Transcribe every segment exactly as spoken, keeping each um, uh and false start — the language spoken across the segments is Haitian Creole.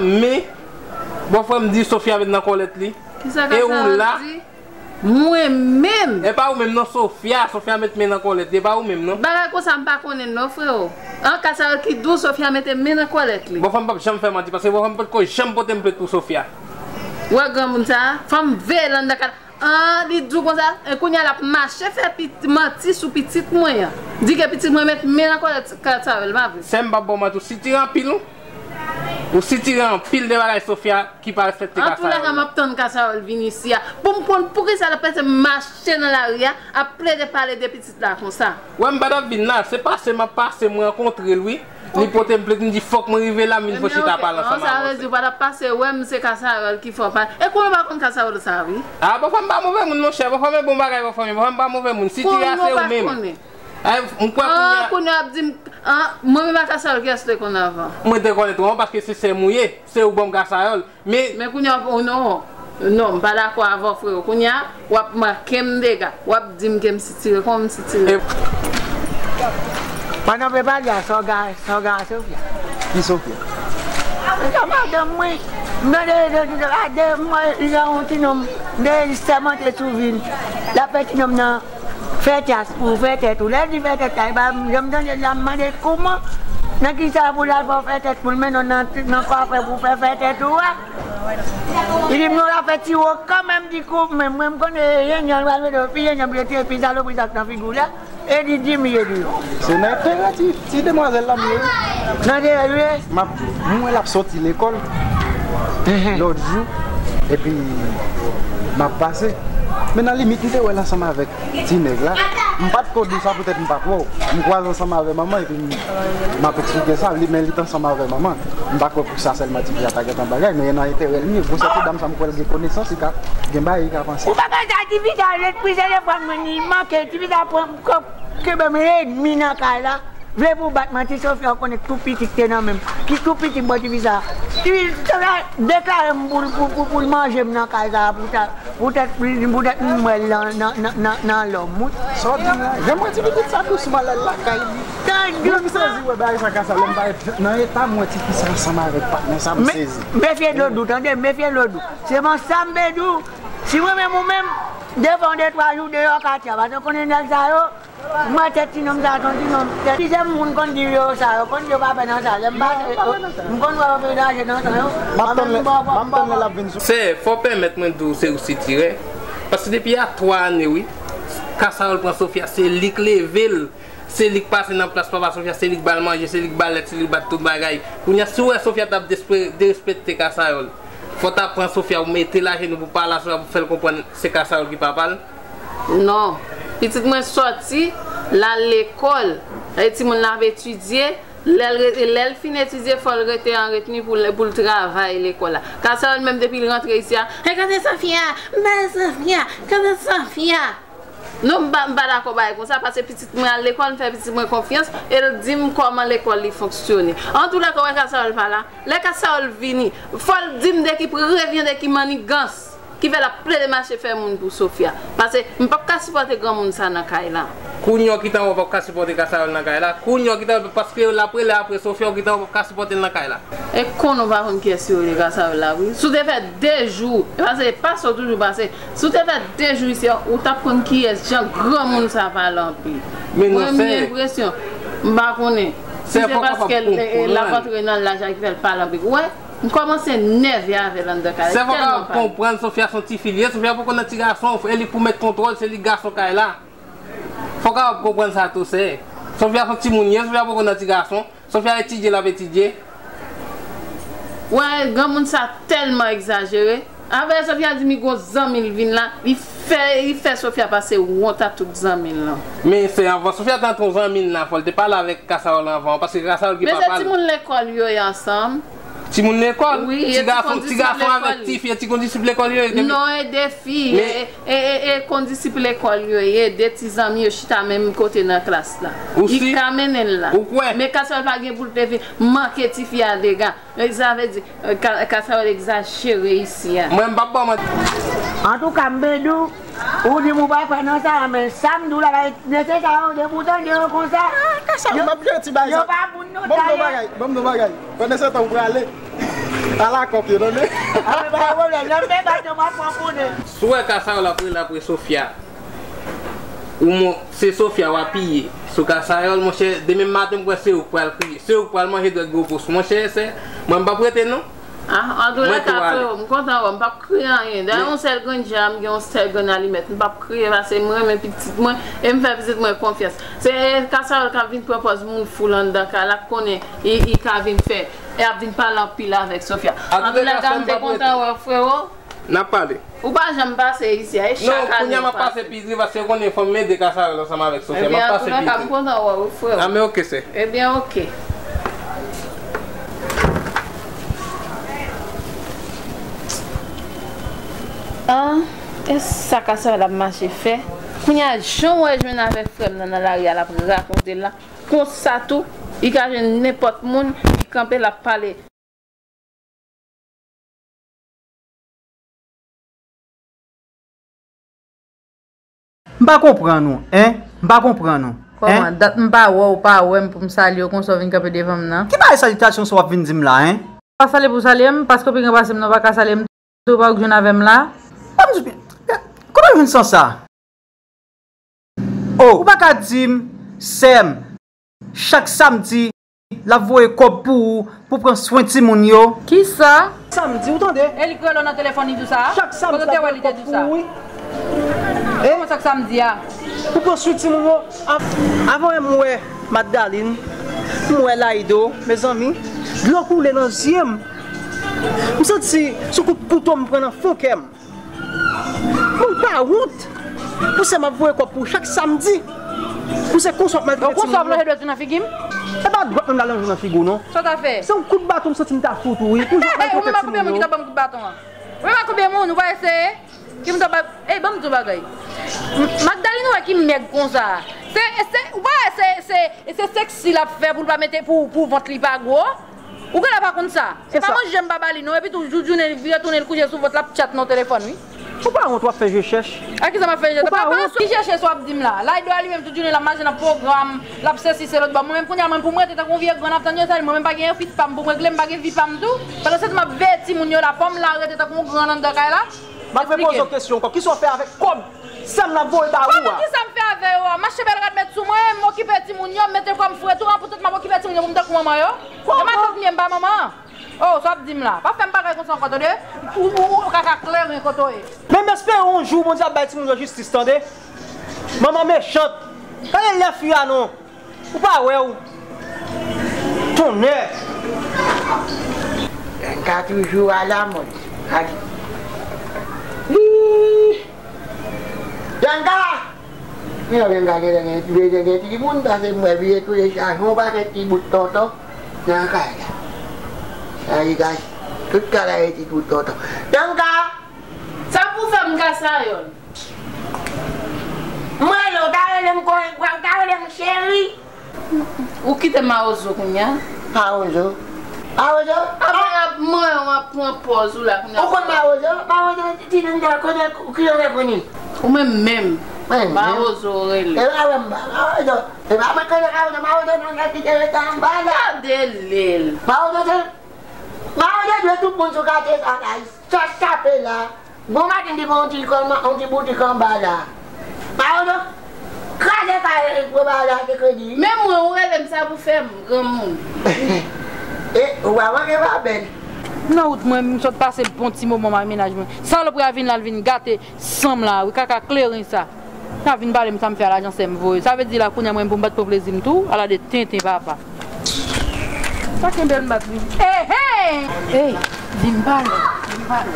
Men, bòfrè m di Sofia met nan kòlèt li. Kisa Kasayòl di? Mwen menm. E pa ou menm non, Sofia. Sofia met men nan kòlèt li. E pa ou menm non. Bagay konsa m pa konnen non, freo. An, Kasayòl ki di w Sofia mete men nan kòlèt li. Bòfrè m p ap janm fè manti, paske bòfrè m potko janm pote m plent pou Sofia. Wè granmoun sa, fò m veye l anndan kay la. An, li di w konsa, e kounye a l ap mache fè pit-, manti sou pitit mwen an. Di ke pitit mwen met men nan kòlèt Kasayòl, pa vre? Sè m p ap ba w manti, ou sitire anpil, wi. Ou sitire anpil de bagay Sofia ki pa respekte Kasayòl. An tou lè ka, m ap tann Kasayòl vin isi a. Pou m konn poukisa l ap pase mache nan lari a, ap plede pale de pitit la konsa. Wè, m pa t ap vin la, se pase m ap pase, m rankontre l, wi. Li pote m plent, m di fòk mwen rive la, m vin fè chita pale ansanm avè l. Sa vle di ou pa t ap pase wè m, se Kasayòl ki fè w pale. E konnen w pa konn Kasayòl sa, wi. A, bòfrè m pa move moun, monchè. Bòfrè m e bon bagay, bòfrè m. Bòfrè m pa move moun. Sitire a se ou menm. Konnen w pa konnen. Ay, m kwè kounye a. An, kounye w ap di m, an, mwen menm ak Kasayòl, kiyès te konn avan? Mwen te konnen tou, paske se sè m ou ye. Se ou ban m Kasayòl. Men kounye a, oh non, non, m pa dakò avè w, freo. Kounye a, w ap manke m dega. W ap di m ke m sitire, kòman m sitire? Pandan w pe pale a, sa w gen, sa w gen a Sofia? Ki Sofia? Sa madanm mwen. M tande de, de, de, a de mwa, li gen yon ti nonm. M te sèmante sou vi l. L ap fè ti nonm nan fè tras pou fè tèt ou. Lè l di fè tèt la, e pa m janm tande l la, m mande kouman, nan kisa pou l al fè w fè tèt pou l mennen w nan, nan kwafè pou fè fè tèt ou a. Li di m non, l ap fè ti wo kanmenm, di kou, men mwen m konnen enjenyè l pral mete w pi enjenyè pou yo tire pi salopri sa k nan figi w la. E li di m ye di. Se nan enterè ti, ti demwazèl la m ye wi. Nan enterè l ye? M ap, m wè l ap sòti lekòl lòt jou, epi m ap pase. Men nan limit, m te wè l ansanm avèk ti nèg la. M pa t ko di w sa poutèt m pa kwè w. M kwaze ansanm avè manman epi m, m ap eksplike sa, li, men li t ansanm avè manman. M pa kwè pou sa sèlman tifi a ta gentan bagay, men nan enterè l, m ye. Gwosè ti dam sa, m kwè l gen konesans, li ka gen bagay li ka panse. Ou pa ka di tifi sa ret pran telefòn mwen, li manke, tifi sa pran, kenbe m enmi nan kay la. Vle pou w bat mwen, ti Sofia, ou konnen tou piti ki te nan men m. Ki tou piti m bò tifi sa. Tifi sa deklare m pou l, pou, pou, pou l manje m nan kay sa, pou ta, poutèt, poutèt m wè l nan, nan, nan, nan, nan lòm, wi. Sa w di la? Jan m wè ti pitit sa dousman lè l lakay li. Mwen m sezi wè bagay sa ka sa, lè m pa nan eta m wè tifi sa ansanm avèk patnè sa, m sezi. Mefye Dodou, tande, mefye Dodou. Se bon sa m pe di w. Si mwen menm ou menm, devan de twa jou deyò katye a, paske w konnen nèg sa yo, mwen tèt ti nonm sa, se yon ti nonm tèt. Ki se moun konn di yo sa, yo konn di yo pa fè nan sa, lè m pase, m konn wè yo menaje nan sa yo. M ap tann lè, m ap tann lè l ap vin sou. Sè, fò w pèmèt mwen di w se ou sitirè. Paske depi a twa ane, wi, Kasayòl pran Sofia, se li k leve l. Se li k pase nan plas papa Sofia, se li k ba l manje, se li k ba l lèt, se li k ba l tout bagay. Kounye a, si w wè Sofia t ap despre-, derespekte Kasayòl, fò w ta pran Sofia, ou mete l ajenou pou w pale a Sofia, pou w fè l konprann se Kasayòl ki papa l. Non. Pitit mwen sòti, l al lekòl. E timoun nan ap etidye. Lè l re-, lè l fin etidye, fò l rete an retni pou l, pou l travay lekòl la. Kasayòl menm depi l rantre isi a, e kote Sofia? M pa wè Sofia. Kote Sofia? Non, m pa, m pa dakò bagay konsa, paske pitit mwen al lekòl, m fè pitit mwen konfyans, e l di m kòman lekòl li fonksyone. Antoulèka, w wè Kasayòl pa la. Lè Kasayòl vini, fò l di m de ki prevyen, de ki mannigans ki fè l ap plede mache fè moun pou Sofia. Paske m p ap ka sipòte granmoun sa nan kay la. Kounye a w gentan wè w p ap ka sipòte Kasayòl nan kay la. Kounye a w gentan wè, paske l ap rele apre Sofia, w gentan wè w p ap ka sipòte l nan kay la. E konnen w pa konn kiyès yo rele Kasayòl la, wi. Si w te fè de jou, e pase, e pase w toujou pase. Si w te fè de jou isi a, ou t ap konn kiyès jan granmoun sa pale anpil. Mwen, m gen enpresyon, m pa konnen. Si se paske l, l ap antre nan laj la ki fè l pale anpil. Ou wè, m kòmanse nève avè l anndan kay la. Sè, fò w kapab konprann Sofia se yon tifi l ye. Sofia poko nan ti gason, e li k pou mèt kontwòl, se li k gason kay la. Fò w kapab konprann sa tou, sè. Sofia se yon timoun ye, Sofia poko nan ti gason. Sofia etidye, l ap etidye. Wè, granmoun sa tèlman egzajere. Apre Sofia di m li gon zanmi l vin la, li fè, li fè Sofia pase wont a tout zanmi l lan. Men se anvan Sofia te antre yon zanmi l la, fò l te pale avèk Kasayòl anvan, paske Kasayòl ki papa l. Men se timoun lekòl yo ye ansanm. Timoun lekòl? Wi, ti gason, ti gason avèk ti fi, e ti kondisip lekòl yo ye. Non, e de fi, e, e, e, e kondisip lekòl yo ye, de ti zanmi yo chita menm kote nan klas la. Li ka mennen l la. Ou kwè? Men Kasayòl pa gen pou l te vin manke ti fi a dega. Sa vle di, Ka-, Kasayòl egzajere isi a. Mwen, m p ap ba w manti. Antouka, m vle di w, ou di m ou pa kwè nan sa, men sa m di w la, mesye sa yo, depi w tande yo konsa, yo, m ap jwe ti bagay sa. Yo pa moun nou ta ye. Ban m di w bagay, ban m di w bagay. Pandan se tan ou prale. Ala kòk yo, tande. Apa pa gen pwoblèm, lè m vin bat yo, m ap pran konnen. Si w wè Kasayòl ap rele apre Sofia, ou mon, se Sofia w apiye sou Kasayòl, monchè, demen maten m kwè se ou k pral kriye, se ou k pral manje dwèt gwo pous. Monchè, sè, mwen m p ap rete non. Ah, antoulèka, freo, m kontan wè w, m p ap kriye anyen. Dayè, yon sèl grenn jan, m gen yon sèl grenn alimèt. M p ap kriye, paske m renmen pitit mwen, e m fè pitit mwen konfyans. Se Kasayòl k ap vin pran pòz moun fou anndan kay la, k konnen li, li ka vin fè, e ap vin pale anpil avèk Sofia. Antoulèka, m te kontan wè w, freo. N ap pale. Ou pa janm pase isi a, e chak ane w pase. Non, kounye a m ap pase pi dri, paske ou konnen fò m ede Kasayòl ansanm avèk Sofia. M ap pase pi dri. Ebyen, antoulèka, m kontan wè w, freo. Ah, men oke, sè. Ebyen, oke. Ah, e sa Kasayòl ap mache fè. Kounye a, jan w wè jwenn avèk frè m nan nan lari a, l ap rakonte l la. Konsa tou, li ka jwenn nenpòt moun, li kanpe, l ap pale. M pa konprann ou, en? M pa konprann ou, en? Kòman? Dat m pa wè w, ou pa wè m pou m salye w, konsa w vin kanpe devan m nan? Ki bagay salitasyon sa w ap vin di m la, en? Pa salye pou w salye m, paske w pi gran pase m nan, w pa ka salye m tou, pa w k jwenn avè m la. Ban m di, kote w jwenn san sa? Oh, ou pa ka di m, sè m, chak samdi, l ap voye kòb pou ou, pou pran swen timoun yo. Kisa? Samdi, ou tande? E li k rele w nan telefòn, li di w sa? Chak samdi, l ap voye kòb pou ou, wi. Kote w te wè li te di w sa? E? Kòman sa k samdi a? Pou pran swen timoun yo. Av-, avan menm m wè Magdalin, m wè Laido, mezanmi, dlo koule nan zye m. M santi se kout kouto m pran nan fon kè m. Moun pa wont. Pou sè m ap voye kòb pou chak samdi. Pou se konsa w ap maltrete timoun yo. Konsa w ap lonje dwèt ou nan figi m? E pa dwèt mwen m ta lonje nan figi w non. Sa w ta fè? Se yon kout baton m santi m ta fout ou wi. Pou jan w ap maltrete timoun yo. Ou menm ak konbyen moun ki t ap ban m kout baton an? Ou menm ak konbyen moun? Ou pa eseye? Ki m t ap, ey, ban m di w bagay. Magdalin ou wè ki mèg konsa. Se, se, ou pa wè se, se, se seksi l ap fè pou l pa mete, pou, pou vant li pa gwo? Ou genlè pa konn sa. E pa manje m pa ba li non, epi tou, jouk jounen li vire tounen, li kouche sou vant, l ap tchat nan telefòn, wi. Ou pa wont w ap fè je chèch? A kisa m ap fè je chèch? Ou pa wont? Ki je chèch w ap di m la? Laido a li menm tout jounen l ap mache nan pwogram, l ap sesi se lòt bò. Mwen menm kounye a, mwen pou m rete tankou yon vye grann ap tann yo, sa di mwen menm pa gen yon fi pa m pou m regle, m pa gen vi pa m tou. Pandan se tan m ap veye timoun yo la, fò m la rete tankou yon grann anndan kay la? M ap repoze w kesyon ankò. Kisa w fè avèk kòb sè m nan voye ba ou a? Kòman kisa m fè avè yo a? M achte bèl rad met sou mwen, m okipe timoun yo, m mete kò m fre tou, an poutèt m ap okipe timoun yo pou m tankou manman yo? Kòman? E matant m ye, m pa manman? Oh, sa w ap di m la? Pa fè m bagay konsa ankò, tande? Ou, ou, ou kaka kleren kote w ye. Men m espere yon jou Bondye ap bay timoun yo jistis, tande? Manman mechant. Gade lè fi a non. Ou pa wè w. Tonnè. Danga toujou alamòd. Ih! Danga! Men Danga genlè gen, gen, gen, gen timoun, paske m wè vye tou dechaje yon pakèt ti bout tonton nan kay la. Sa degaj. Tout kay la gen ti bout tonton. Danga! Sa pou fè m Kasayòl? Mwen, non, w ta rele m kon, w ta rele m cheri. Ou kite mawozo kounye a? Mawozo? Mawozo? Apre y ap manyen w ap pran pòz ou la kounye a. Ou konn mawozo? Mawozo, ti, ti, ti, kote, ki jan w konn li? Ou menm menm. Mwen menm? Mawozo ou rele. E pa mwen, mawozo. E pa mwen konnen mawozo, mawozo nan kite rete anba la. Gade lèl. Mawozo se, mawozo dwe tout moun sou katye sa la. Chèch chape la. Bon maten, m te pran yon ti kòl, yon ti boutik anba la. Mawozo, kraze kay pou ba la te kredi. Men mwen, ou rele m sa pou fè m granmoun. E, ou pa manke pa bèl. Nan wout mwen, m sot pase bon ti moman m ak mennaj mwen. Salopri a vin la, l vin gate san m la, wi, kaka kleren sa. Sa vin pale m sa m fè a lajan sè m voye. Sa vle di la kounye a mwen pou m pa t pran plezi m tou, ala de tenten papa. Sa kenbe l m bat li. Hey, hey! Hey, di m pale, di m pale.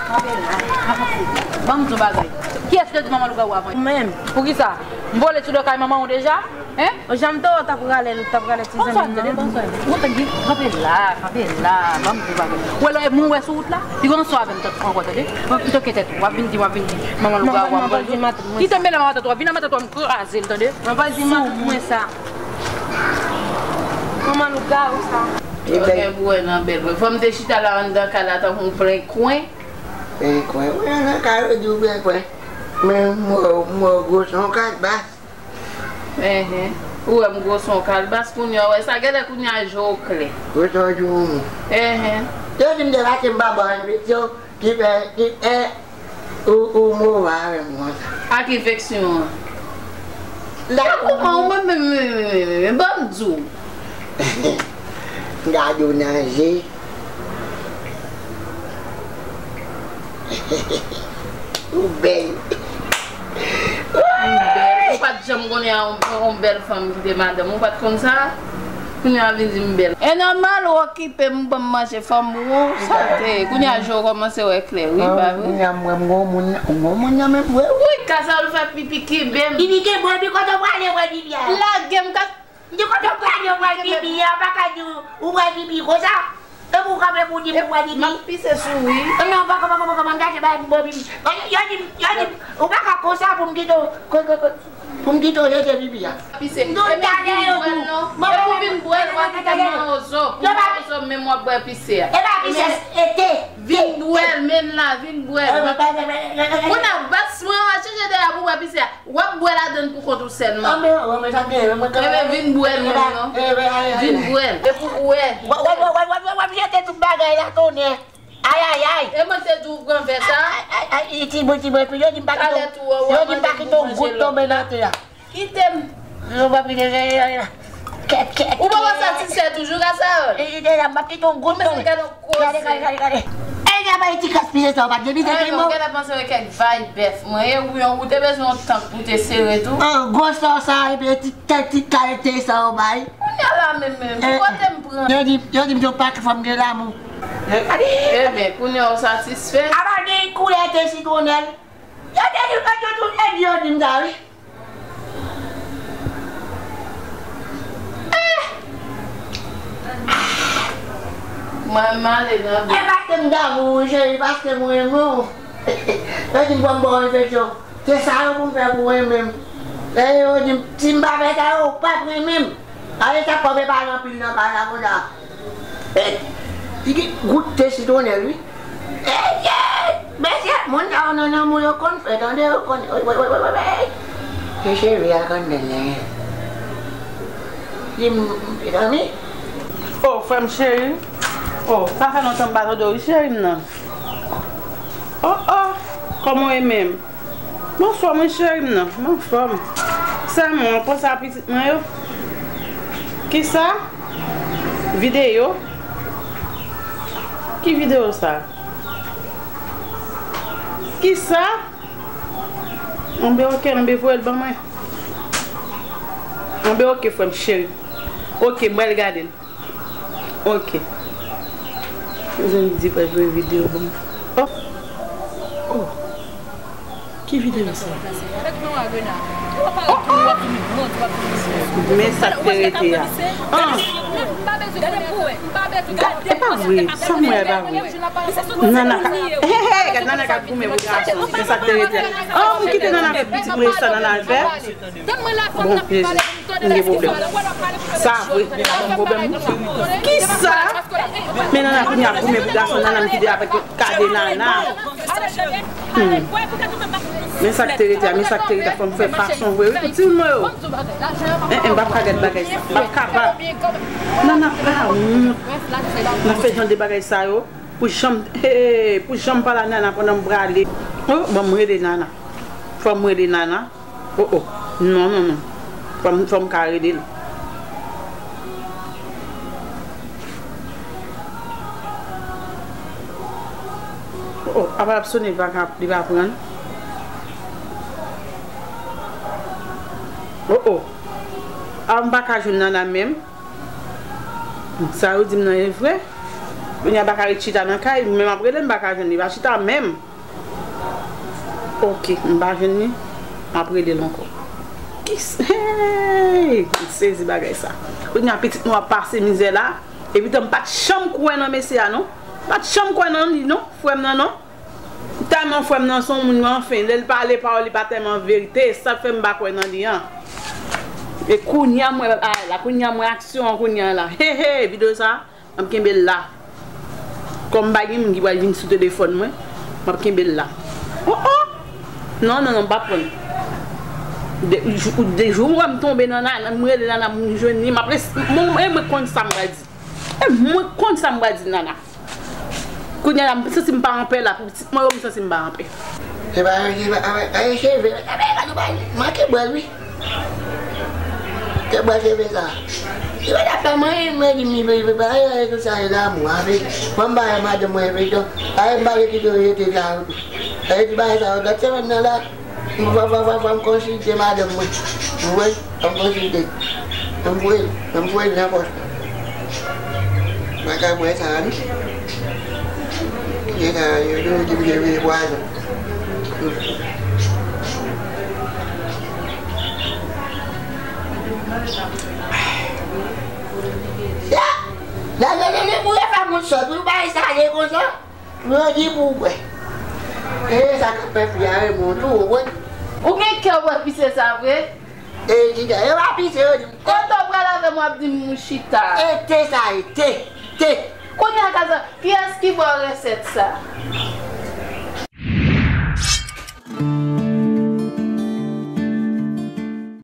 Kanpe la, avanse. Ban m di w bagay. Kiyès ki te di manman lougawou a mwen? Ou menm. Poukisa? M vole sou do kay manman w deja? Hein? Jan m te wè w t ap rale, t ap rale ti zanmi m nan. Ou te di, kanpe la, kanpe la, ban m di w bagay. Ou wè lè moun wè sou wout la? Pi gran sou avè m tèt ankò, tande? Mwen pito ke tèt ou, w ap vin di, w ap vin di. Manman lougawou a mwen. Kite m mele manman tèt ou, vin nan manman tèt ou, m kraze l, tande? Mwen pa di manman tèt mwen sa. Manman lougawou sa. Yo gen pou wè nan bèl mwen. Fò m te chita la anndan kay la tankou yon plen kwen. Plen kwen. Wi, anndan kay yo di w plen kwen. Men m wè w, m wè w gwo son kalbas. Enhen. Ou wè m gwo son kalbas kounye a, w wè sa, genlè kounye a je w klè. Gwo son je w moun. Enhen. Yo di m debake m pa ba w enfeksyon ki fè, ki fè ou, ou move avè m konsa. A ki enfeksyon an? Sa kouman ou menm, menm, menm, menm, menm, menm, ban m di w. M gade w nan je. Ou bèl. M bèl. Ou pa t janm konnen yon, yon bèl fanm ki te madanm. Ou pa t konn sa? Kounye a vin di m bèl. E nòmal ou okipe m, ou ban m manje, fanm ou, sa te. Kounye a je w kòmanse wè klè, wi, pa vre? Kounye a m wè m gon moun, gon moun nan men vre, wi. Wi, kasa l fè pipi kenbe m. Pipi kenbe w, epi kote w prale wè pipi a? Lage m, ka M di kote w prale w wè pipi a, pa ka di ou wè pipi konsa. E pou w kanpe pou w di m ou wè pipi. M ap pise sou ou wi. Non, poko, poko, poko, m gade bay pou w pipi. Yo di m, yo di m, ou pa ka konsa pou m kite w, ko, ko, ko, pou m kite w jete pipi a. Pise. M di w talè yo tou. E pou vin bwè l, w ap kite m nan wozo. Pou m nan wozo, menm w ap bwè pise a. E pa pise, e te. Vin bwè l, men la, vin bwè l. Kounye a, bas mwen an, chanje dèyè pou bwè pise a. W ap bwè ladann pou kont ou sèlman. Anben, anben, sa gen, mwen kanmenm. Enben, vin bwè l menm non. Vin bwè l. E pou bwè. W ap, w ap, w ap, w ap, w ap jete tout bagay la, tonnè. Ayayay. E mwen te di w pran vè sa. Ay, ay, ay, ti bwen, ti bwen, yo di m pa kite, yo di m pa kite yon gout tonbe nan tè a. Kite m. Yo pa kite, kèt, kèt. Ou poko satisfè toujou, Kasayòl? E, e, e, m pa kite yon gout tonbe. Gade, gade, gade, gade. E, gade, ti kras pile sa, w pa t gen pite ki mò. Gade, panse wè kèk vay bèf. Mwen, e, ou, ou te bezwen yon tank pou te sere tou. An, gwo sò sa, epi ti tèt, ti kalite sa, w bay. Kounye a la menm, menm, ki kote m pran? Yo di, yo di m se yon pakèt fanm gen lamou. Gade. Ebyen, kounye a w satisfè? Apa gen koulè te sitwonèl. Yo te di, yo te di, yo di m sa, wi. Mwen m ale nan byen. E paske m damou ou, cheri, paske m renmen w. Yo di m fò m ba w enfeksyon. Se sa yo pou m fè pou w renmen m. E yo di m, si m pa fè sa yo, ou p ap renmen m. Ale sa kòb e pa nan pil nan pa la konsa. E, li gen gout te sitwonèl, wi. E, e, mesye, moun sa yo nan lanmou yo konn fè, tande, yo konn, woy, woy, woy, woy, woy, woy. Se cheve a k anndan l genyen. Di m, mezanmi. Oh, frè m cheri. Oh, sa fè lontan m pa tande w, wi, cheri m nan. Oh, oh, kòman w ye menm? M anfòm wi cheri m nan, m anfòm. Sèlman, w ap panse a pitit mwen yo? Kisa? Videyo? Ki videyo sa? Kisa? Anben oke, anben voye l ban mwen. Anben oke, frè m cheri. Oke, m pral gade l. Ok. Zanmi di pa jwe videyo ban m. Oh. Oh. Ki videyo sa? Oh, oh. Men sa k te rete a. Ah. E pa vre. Sa m wè e pa vre. Nana ka, he, he, gad Nana k ap goumen pou gason. Men sa k te rete a. Ah, m kite Nana fè pitit mwen sa Nana al fè. Bon, Jezi, m gen pwoblèm. Sa vre, m gen pwoblèm. Kisa? Men Nana kounye a goumen pou gason, Nana m kite avèk kade Nana. Hmm. Men sa k te rete a, men sa k te rete a, fò m fè fason vre wi pou timoun mwen yo. En, en, m p ap ka gad bagay sa, m p ap kapab. Nana pa wont nan fè jan de bagay sa yo. Pou janm, he, pou janm pale a Nana pandan m prale. Oh, ban m rele Nana. Fò m rele Nana. Oh, oh. Non, non, non. Fò m, fò m ka rele l. Oh, oh. Apa l ap sone, li pa ka, li pa pran. Oh, oh. Ah, m pa ka jwenn Nana menm. Sa yo di m nan e vre. Kounye a m pa ka ret chita nan kay, menm ap rele m pa ka jwenn li, pa chita menm. Ok, m pa jwenn li, m ap rele l ankò. Kis-, hey, m sezi bagay sa. Kounye a pitit nou ap pase mizè la, epi tan m pa t janm kwè nan mesye a non. M pa t janm kwè nan li non, frè m nan non. Tèlman frè m nan se yon moun, anfen, lè l pale pawòl li pa tèlman verite, sa k fè m pa kwè nan li an. E kounye a m wè bagay la, kounye a m wè aksyon an kounye a la. He, he, videyo sa. M ap kenbe l la. Kòm m pa gen moun ki pral vin sou telefòn mwen, m ap kenbe l la. Oh, oh! Non, non, non, m p ap pran l. De, jou, de jou m wè m tonbe nan Nana, m rele Nana, m jwenn li, m ap res-, mwen, mwen, mwen konn sa m pral di. E mwen konn sa m pral di Nana. Kounye a la, m santi m pa anpè la, pou pitit mwen yo, m santi m pa anpè. Se pa, se pa, a, a, cheve, a, a, a, manke bwèl, wi. Ke bwèl cheve sa. Li pa ta fè mwen, mwen di, mi, mi, mi, pa, e, e, tout sa, e, lanmou, avè, fò m ba madanm mwen, e, donk, a, e, m pa vle kite yo jete sa, yo tou. E, ti bagay sa, yo, lòt semèn nan la, fò, fò, fò, fò m konsilte madanm mwen. Ou wè? Fò m konsilte. Fò m voye, fò m voye nan pòs. Mwen ka bwè sa, wi. Gen sa, yo, yo, yo, yo, yo, pwazon. Ya! La, la, la, la, pou yo fè moun sòt, pou yo bay sa, ye konsa. Yo di pou w bwè. E sa k ap fè fi a renmen w tou, ou konprann? Ou gen kè w wè pise sa vre? E, chita, yo pa pise, yo di m. Kote w pral avè m, w ap di m mouchita. E te sa ye, te, te. Kounye a, Kazan, kiyès ki ba w resèt sa?